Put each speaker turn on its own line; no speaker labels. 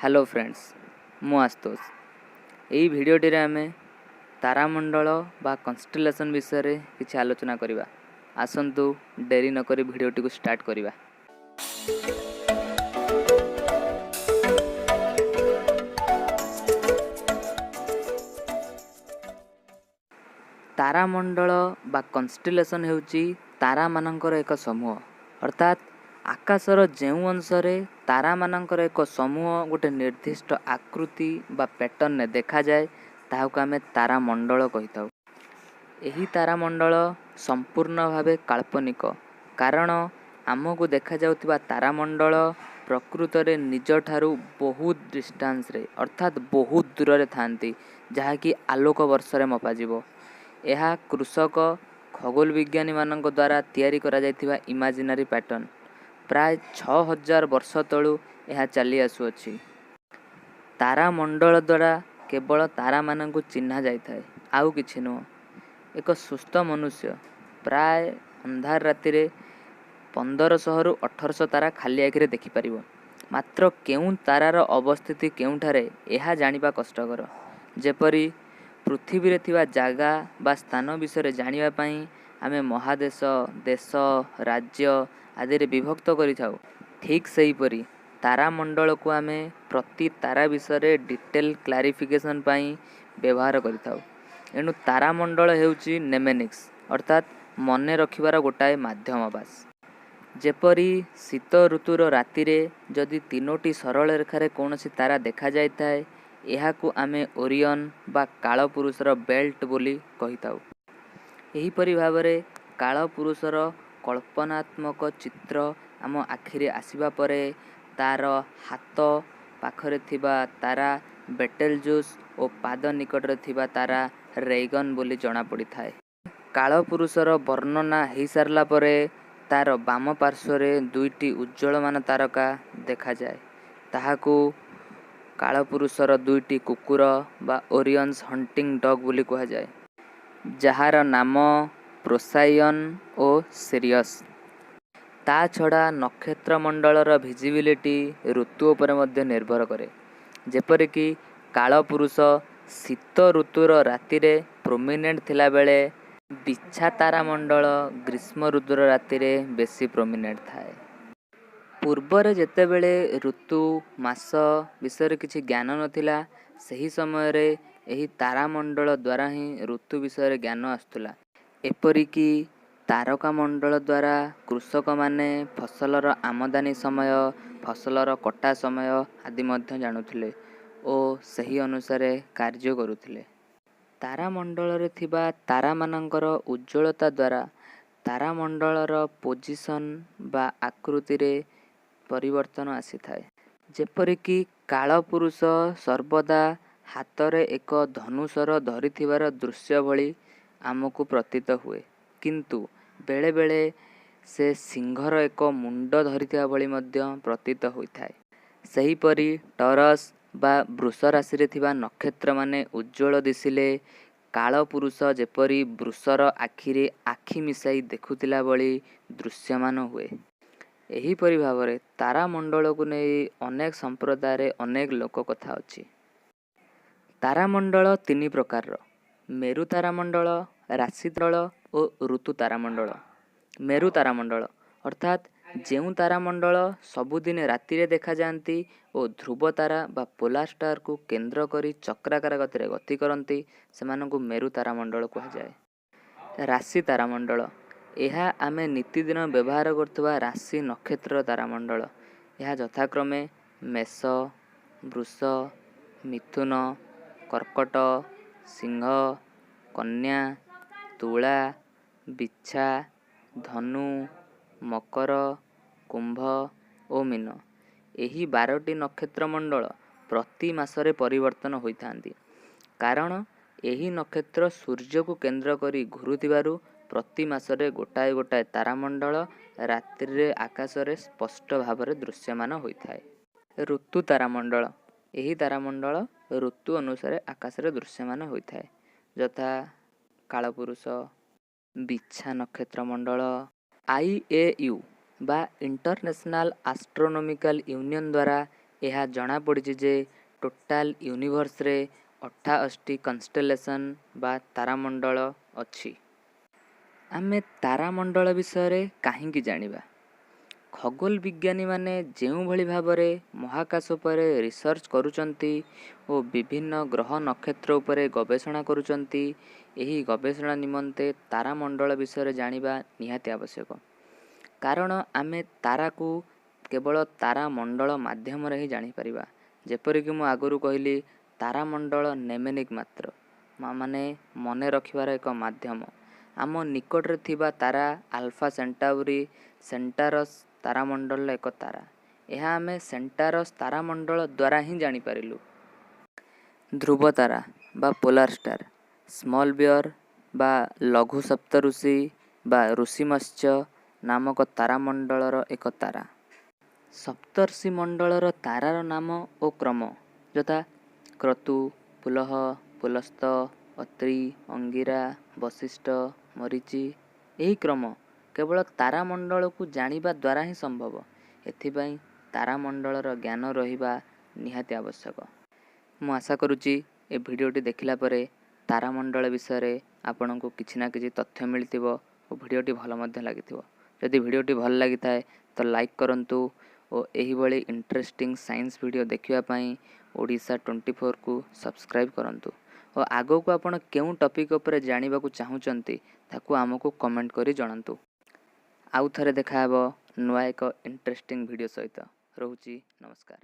Hello friends, ମୁଁ ଆଶୁତୋଷ। ଏହି ଭିଡ଼ିଓଟିରେ ଆମେ ତାରାମଣ୍ଡଳ ବା କନଷ୍ଟେଲେସନ୍ ବିଷୟରେ କିଛି ଆଲୋଚନା କରିବା। ଆସନ୍ତୁ, ଡେରି ନକରି ଭିଡ଼ିଓଟିକୁ ଷ୍ଟାର୍ଟ କରିବା। ତାରାମଣ୍ଡଳ ବା କନଷ୍ଟେଲେସନ୍ ହେଉଛି ତାରାମାନଙ୍କର ଏକ ସମୂହ। ଅର୍ଥାତ୍ ଆକାଶର ଯେଉଁ ଅଂଶରେ ତାରାମାନଙ୍କର ଏକ ସମୂହ ଗୋଟେ ନିର୍ଦ୍ଦିଷ୍ଟ ଆକୃତି ବା ପ୍ୟାଟର୍ନରେ ଦେଖାଯାଏ, ତାହାକୁ ଆମେ ତାରାମଣ୍ଡଳ କହିଥାଉ। ଏହି ତାରାମଣ୍ଡଳ ସମ୍ପୂର୍ଣ୍ଣ ଭାବେ କାଳ୍ପନିକ, କାରଣ ଆମକୁ ଦେଖାଯାଉଥିବା ତାରାମଣ୍ଡଳ ପ୍ରକୃତରେ ନିଜଠାରୁ ବହୁତ ଡିଷ୍ଟାନ୍ସରେ, ଅର୍ଥାତ୍ ବହୁତ ଦୂରରେ ଥାନ୍ତି, ଯାହାକି ଆଲୋକ ବର୍ଷରେ ମପାଯିବ। ଏହା କୃଷକ ଖଗୋଳ ବିଜ୍ଞାନୀମାନଙ୍କ ଦ୍ୱାରା ତିଆରି କରାଯାଇଥିବା ଇମାଜିନାରୀ ପ୍ୟାଟର୍ନ। ପ୍ରାୟ 6000 ବର୍ଷ ତଳୁ ଏହା ଚାଲି ଆସୁଅଛି। ତାରାମଣ୍ଡଳ ଦ୍ୱାରା କେବଳ ତାରାମାନଙ୍କୁ ଚିହ୍ନା ଯାଇଥାଏ, ଆଉ କିଛି ନୁହଁ। ଏକ ସୁସ୍ଥ ମନୁଷ୍ୟ ପ୍ରାୟ ଅନ୍ଧାର ରାତିରେ 1500ରୁ 1800 ତାରା ଖାଲି ଆଖିରେ ଦେଖିପାରିବ। ମାତ୍ର କେଉଁ ତାରାର ଅବସ୍ଥିତି କେଉଁଠାରେ, ଏହା ଜାଣିବା କଷ୍ଟକର। ଯେପରି ପୃଥିବୀରେ ଥିବା ଜାଗା ବା ସ୍ଥାନ ବିଷୟରେ ଜାଣିବା ପାଇଁ ଆମେ ମହାଦେଶ, ଦେଶ, ରାଜ୍ୟ ଆଦିରେ ବିଭକ୍ତ କରିଥାଉ, ଠିକ୍ ସେହିପରି ତାରାମଣ୍ଡଳକୁ ଆମେ ପ୍ରତି ତାରା ବିଷୟରେ ଡିଟେଲ୍ କ୍ଲାରିଫିକେସନ୍ ପାଇଁ ବ୍ୟବହାର କରିଥାଉ। ଏଣୁ ତାରାମଣ୍ଡଳ ହେଉଛି ନେମେନିକ୍ସ, ଅର୍ଥାତ୍ ମନେ ରଖିବାର ଗୋଟାଏ ମାଧ୍ୟମ ବାସ୍। ଯେପରି ଶୀତ ଋତୁର ରାତିରେ ଯଦି ତିନୋଟି ସରଳ ରେଖାରେ କୌଣସି ତାରା ଦେଖାଯାଇଥାଏ, ଏହାକୁ ଆମେ ଓରିଅନ୍ ବା କାଳପୁରୁଷର ବେଲ୍ଟ ବୋଲି କହିଥାଉ। ଏହିପରି ଭାବରେ କାଳପୁରୁଷର କଳ୍ପନାତ୍ମକ ଚିତ୍ର ଆମ ଆଖିରେ ଆସିବା ପରେ ତାର ହାତ ପାଖରେ ଥିବା ତାରା ବେଟେଲଜୁସ୍ ଓ ପାଦ ନିକଟରେ ଥିବା ତାରା ରେଇଗନ୍ ବୋଲି ଜଣାପଡ଼ିଥାଏ। କାଳପୁରୁଷର ବର୍ଣ୍ଣନା ହେଇସାରିଲା ପରେ ତାର ବାମ ପାର୍ଶ୍ୱରେ ଦୁଇଟି ଉଜ୍ଜ୍ୱଳମାନ ତାରକା ଦେଖାଯାଏ। ତାହାକୁ କାଳପୁରୁଷର ଦୁଇଟି କୁକୁର ବା ଓରିଅନ୍ସ ହଣ୍ଟିଂ ଡଗ୍ ବୋଲି କୁହାଯାଏ, ଯାହାର ନାମ ପ୍ରୋସାଇଅନ୍ ଓ ସିରିୟସ୍। ତା ଛଡ଼ା ନକ୍ଷତ୍ରମଣ୍ଡଳର ଭିଜିବିଲିଟି ଋତୁ ଉପରେ ମଧ୍ୟ ନିର୍ଭର କରେ। ଯେପରିକି କାଳପୁରୁଷ ଶୀତ ଋତୁର ରାତିରେ ପ୍ରୋମିନେଣ୍ଟ ଥିଲାବେଳେ ବିଛା ତାରାମଣ୍ଡଳ ଗ୍ରୀଷ୍ମ ଋତୁର ରାତିରେ ବେଶୀ ପ୍ରୋମିନେଣ୍ଟ ଥାଏ। ପୂର୍ବରେ ଯେତେବେଳେ ଋତୁ, ମାସ ବିଷୟରେ କିଛି ଜ୍ଞାନ ନଥିଲା, ସେହି ସମୟରେ ଏହି ତାରାମଣ୍ଡଳ ଦ୍ୱାରା ହିଁ ଋତୁ ବିଷୟରେ ଜ୍ଞାନ ଆସୁଥିଲା। ଏପରିକି ତାରକାମଣ୍ଡଳ ଦ୍ୱାରା କୃଷକମାନେ ଫସଲର ଆମଦାନୀ ସମୟ, ଫସଲର କଟା ସମୟ ଆଦି ମଧ୍ୟ ଜାଣୁଥିଲେ ଓ ସେହି ଅନୁସାରେ କାର୍ଯ୍ୟ କରୁଥିଲେ। ତାରାମଣ୍ଡଳରେ ଥିବା ତାରାମାନଙ୍କର ଉଜ୍ଜ୍ୱଳତା ଦ୍ୱାରା ତାରାମଣ୍ଡଳର ପୋଜିସନ୍ ବା ଆକୃତିରେ ପରିବର୍ତ୍ତନ ଆସିଥାଏ। ଯେପରିକି କାଳପୁରୁଷ ସର୍ବଦା ହାତରେ ଏକ ଧନୁଶର ଧରିଥିବାର ଦୃଶ୍ୟ ଭଳି ଆମକୁ ପ୍ରତୀତ ହୁଏ, କିନ୍ତୁ ବେଳେବେଳେ ସେ ସିଂହର ଏକ ମୁଣ୍ଡ ଧରିଥିବା ଭଳି ମଧ୍ୟ ପ୍ରତୀତ ହୋଇଥାଏ। ସେହିପରି ଟରସ୍ ବା ବୃଷ ରାଶିରେ ଥିବା ନକ୍ଷତ୍ରମାନେ ଉଜ୍ଜ୍ୱଳ ଦିଶିଲେ କାଳପୁରୁଷ ଯେପରି ବୃଷର ଆଖିରେ ଆଖି ମିଶାଇ ଦେଖୁଥିଲା ଭଳି ଦୃଶ୍ୟମାନ ହୁଏ। ଏହିପରି ଭାବରେ ତାରାମଣ୍ଡଳକୁ ନେଇ ଅନେକ ସମ୍ପ୍ରଦାୟରେ ଅନେକ ଲୋକକଥା ଅଛି। ତାରାମଣ୍ଡଳ ତିନି ପ୍ରକାରର: ମେରୁ ତାରାମଣ୍ଡଳ, ରାଶିମଣ୍ଡଳ ଓ ଋତୁ ତାରାମଣ୍ଡଳ। ମେରୁ ତାରାମଣ୍ଡଳ ଅର୍ଥାତ୍ ଯେଉଁ ତାରାମଣ୍ଡଳ ସବୁଦିନେ ରାତିରେ ଦେଖାଯାଆନ୍ତି ଓ ଧ୍ରୁବ ତାରା ବା ପୋଲାର ଷ୍ଟାରକୁ କେନ୍ଦ୍ର କରି ଚକ୍ରାକାର ଗତିରେ ଗତି କରନ୍ତି, ସେମାନଙ୍କୁ ମେରୁ ତାରାମଣ୍ଡଳ କୁହାଯାଏ। ରାଶି ତାରାମଣ୍ଡଳ: ଏହା ଆମେ ନିତିଦିନ ବ୍ୟବହାର କରୁଥିବା ରାଶି ନକ୍ଷତ୍ରର ତାରାମଣ୍ଡଳ। ଏହା ଯଥାକ୍ରମେ ମେଷ, ବୃଷ, ମିଥୁନ, କର୍କଟ, ସିଂହ, କନ୍ୟା, ତୁଳା, ବିଛା, ଧନୁ, ମକର, କୁମ୍ଭ ଓ ମୀନ। ଏହି 12ଟି ନକ୍ଷତ୍ରମଣ୍ଡଳ ପ୍ରତି ମାସରେ ପରିବର୍ତ୍ତନ ହୋଇଥାନ୍ତି, କାରଣ ଏହି ନକ୍ଷତ୍ର ସୂର୍ଯ୍ୟକୁ କେନ୍ଦ୍ର କରି ଘୁରୁଥିବାରୁ ପ୍ରତି ମାସରେ ଗୋଟାଏ ଗୋଟାଏ ତାରାମଣ୍ଡଳ ରାତ୍ରିରେ ଆକାଶରେ ସ୍ପଷ୍ଟ ଭାବରେ ଦୃଶ୍ୟମାନ ହୋଇଥାଏ। ଋତୁ ତାରାମଣ୍ଡଳ: ଏହି ତାରାମଣ୍ଡଳ ଋତୁ ଅନୁସାରେ ଆକାଶରେ ଦୃଶ୍ୟମାନ ହୋଇଥାଏ, ଯଥା କାଳପୁରୁଷ, ବିଛା ନକ୍ଷତ୍ରମଣ୍ଡଳ। IAU ବା ଇଣ୍ଟରନ୍ୟାସନାଲ୍ ଆଷ୍ଟ୍ରୋନୋମିକାଲ୍ ୟୁନିଅନ୍ ଦ୍ୱାରା ଏହା ଜଣାପଡ଼ିଛି ଯେ ଟୋଟାଲ୍ ୟୁନିଭର୍ସରେ 88 କନଷ୍ଟେଲେସନ୍ ବା ତାରାମଣ୍ଡଳ ଅଛି। ଆମେ ତାରାମଣ୍ଡଳ ବିଷୟରେ କାହିଁକି ଜାଣିବା? ଖଗୋଳ ବିଜ୍ଞାନୀମାନେ ଯେଉଁଭଳି ଭାବରେ ମହାକାଶ ଉପରେ ରିସର୍ଚ୍ଚ କରୁଛନ୍ତି ଓ ବିଭିନ୍ନ ଗ୍ରହ ନକ୍ଷତ୍ର ଉପରେ ଗବେଷଣା କରୁଛନ୍ତି, ଏହି ଗବେଷଣା ନିମନ୍ତେ ତାରାମଣ୍ଡଳ ବିଷୟରେ ଜାଣିବା ନିହାତି ଆବଶ୍ୟକ। କାରଣ ଆମେ ତାରାକୁ କେବଳ ତାରାମଣ୍ଡଳ ମାଧ୍ୟମରେ ହିଁ ଜାଣିପାରିବା। ଯେପରିକି ମୁଁ ଆଗରୁ କହିଲି, ତାରାମଣ୍ଡଳ ନେମେନିକ୍ ମାତ୍ର, ମାନେ ମନେ ରଖିବାର ଏକ ମାଧ୍ୟମ। ଆମ ନିକଟରେ ଥିବା ତାରା ଆଲଫା ସେଣ୍ଟାଉରି ସେଣ୍ଟାରସ୍ ତାରାମଣ୍ଡଳର ଏକ ତାରା। ଏହା ଆମେ ସେଣ୍ଟାରସ୍ ତାରାମଣ୍ଡଳ ଦ୍ୱାରା ହିଁ ଜାଣିପାରିଲୁ। ଧ୍ରୁବ ତାରା ବା ପୋଲାର ଷ୍ଟାର, ସ୍ମଲ୍ ବିୟର ବା ଲଘୁ ସପ୍ତଋଷି ବା ଋଷି ମତ୍ସ୍ୟ ନାମକ ତାରାମଣ୍ଡଳର ଏକ ତାରା। ସପ୍ତର୍ଷି ମଣ୍ଡଳର ତାରାର ନାମ ଓ କ୍ରମ ଯଥା କ୍ରତୁ, ପୁଲହ, ପୁଲସ୍ତ, ଅତ୍ରି, ଅଙ୍ଗିରା, ବଶିଷ୍ଠ, ମରିଚି। ଏହି କ୍ରମ କେବଳ ତାରାମଣ୍ଡଳକୁ ଜାଣିବା ଦ୍ୱାରା ହିଁ ସମ୍ଭବ। ଏଥିପାଇଁ ତାରାମଣ୍ଡଳର ଜ୍ଞାନ ରହିବା ନିହାତି ଆବଶ୍ୟକ। ମୁଁ ଆଶା କରୁଛି ଏ ଭିଡ଼ିଓଟି ଦେଖିଲା ପରେ ତାରାମଣ୍ଡଳ ବିଷୟରେ ଆପଣଙ୍କୁ କିଛି ନା କିଛି ତଥ୍ୟ ମିଳିଥିବ ଓ ଭିଡ଼ିଓଟି ଭଲ ମଧ୍ୟ ଲାଗିଥିବ। ଯଦି ଭିଡ଼ିଓଟି ଭଲ ଲାଗିଥାଏ ତ ଲାଇକ୍ କରନ୍ତୁ ଓ ଏହିଭଳି ଇଣ୍ଟରେଷ୍ଟିଂ ସାଇନ୍ସ ଭିଡ଼ିଓ ଦେଖିବା ପାଇଁ ଓଡ଼ିଶା 24କୁ ସବସ୍କ୍ରାଇବ୍ କରନ୍ତୁ ଓ ଆଗକୁ ଆପଣ କେଉଁ ଟପିକ୍ ଉପରେ ଜାଣିବାକୁ ଚାହୁଁଛନ୍ତି ତାକୁ ଆମକୁ କମେଣ୍ଟ କରି ଜଣାନ୍ତୁ। ଆଉ ଥରେ ଦେଖାହେବ ନୂଆ ଏକ ଇଣ୍ଟରେଷ୍ଟିଂ ଭିଡ଼ିଓ ସହିତ। ରହୁଛି, ନମସ୍କାର।